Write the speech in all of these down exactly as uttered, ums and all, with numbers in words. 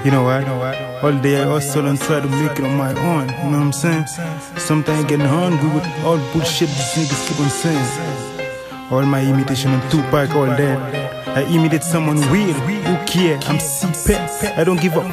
You know what? All day I hustle and try to make it on my own. You know what I'm saying? Sometimes I get hungry with all bullshit these niggas keep on saying. All my imitation of Tupac, all that. I imitate someone real who care. I'm C-Pac. I don't give up.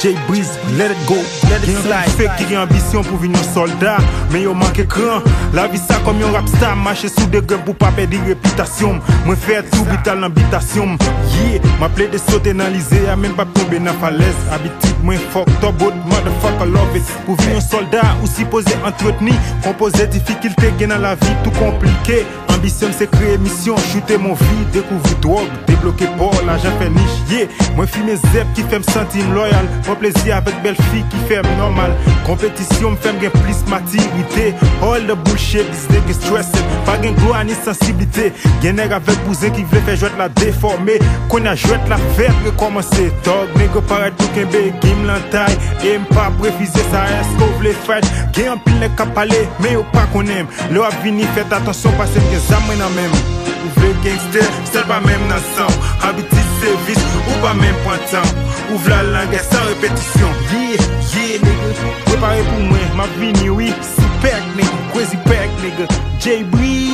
Jay Breeze, let it go. Let it slide. Gen anpil fake ki gen anbisyon pou vin yon sòlda, men yo manke kran. Lavi sa kòm yon rap star, mache sou de grenn pou pa pèdi repitasyon m. Mwen fè tou bital nan bitasyon m. Yeah, m ap plede sote nan lize a, men m p ap tonbe nan falèz. Abitid mwen fucked up, but motherfucker love it. Pou vin yon sòlda, ou sipoze antretni, konpoze difikilte gen nan lavi, tou konplike. Anbisyon m se kreye misyon, choute mon vi, dekouvri dwòg, debloke pò, lajan fè nich, yeah. Mwen fimen zèb ki fè m santi m lòyal, pran plezi avèk bèl fi ki fè m nòmal. Konpetisyon m fè m gen plis matirite. All the bullshit, these niggas stressing. Pa gen glwa ni sansiblite. Gen nèg avèk bouzen ki vle fè jwèt la defòme. Kounye a jwèt la fèt rekòmanse. Thug nèg parèt pou kenbe game lan tay. E m p ap refize sa, èske w vle fight? Gen anpil nèg k ap pale, men yo pa konnen m. Lè w ap vini, fèt atansyon, pase m gen zam mwen nan men m. Ou vle gangster, sèl pa menm nan san w. Abitid se vis, ou pa menm pran tan w. Ou vle al nan gè san repetisyon. Yeah, yeah, nigga, prepare pou mwen, m ap vini, wi. Si pèk, nigga, crazy pèk, nigga. Jay Breeze.